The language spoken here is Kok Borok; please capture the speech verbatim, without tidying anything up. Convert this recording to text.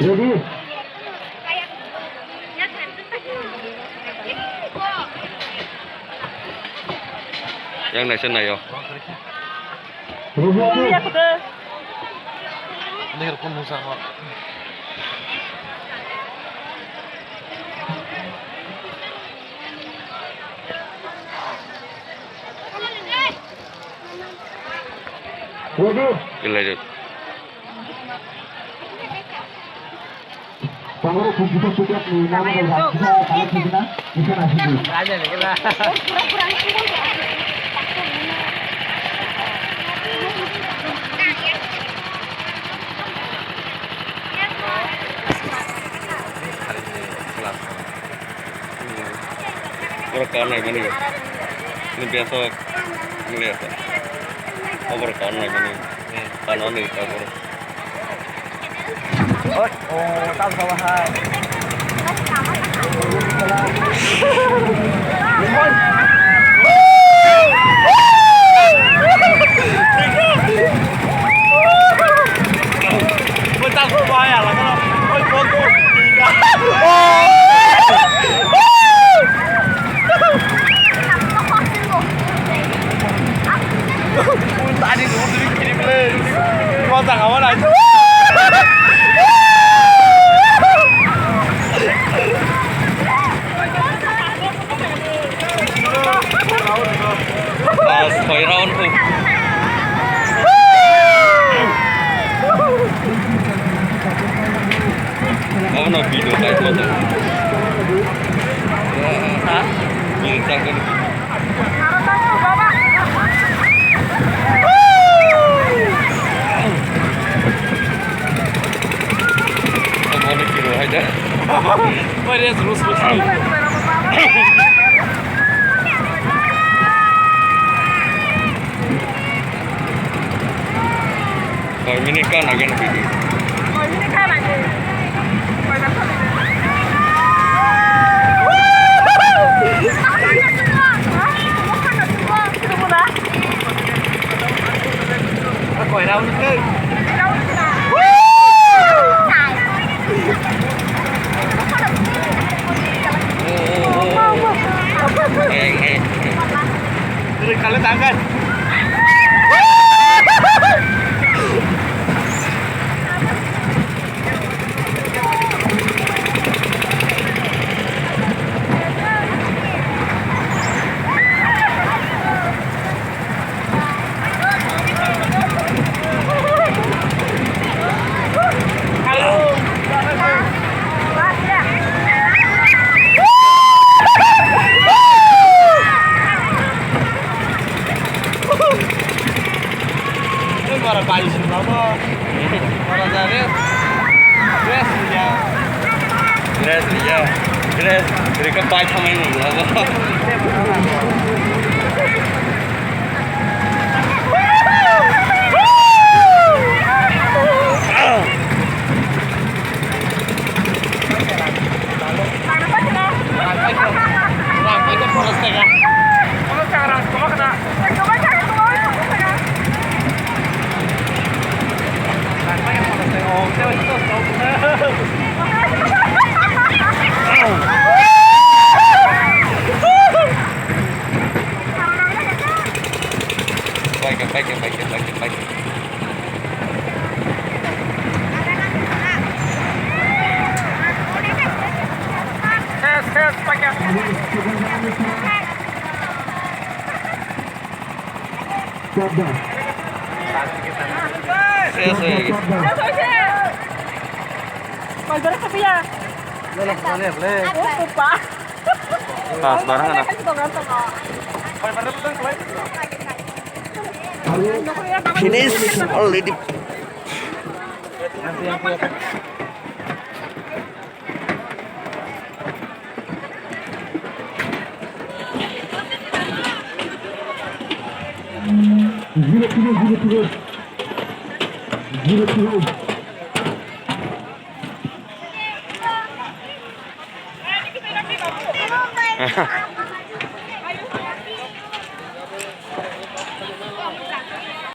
Ready? Yang naisa naio. Ready? Ready? Ilaijak. Pangoro kunci satu kat ni nama dah dah kita kalau kita bisa nasib ni. Borok kan nai mani. Ini biasa. Ini biasa. Oh, borok kan nai mani. Kan nai ka borok. Oh, oh, tak salah hai. Pas soi round tu. Kau nak video kayak mana? Hah? Ini tak ada. Koi minute ka nagin video. Koi minute ka nagin. Koi minute ka nagin. Koi round ke? Hey, hey, hey. Kale tangan. Ora pai sima bo. Ora ja re. Rest ya. Rest ya. Rest. Reka pai thamai mo. Paika, paika, paika, paika, paika. Ses, eh. Pas barang na. Finish already. Zero two, zero two. Zero two.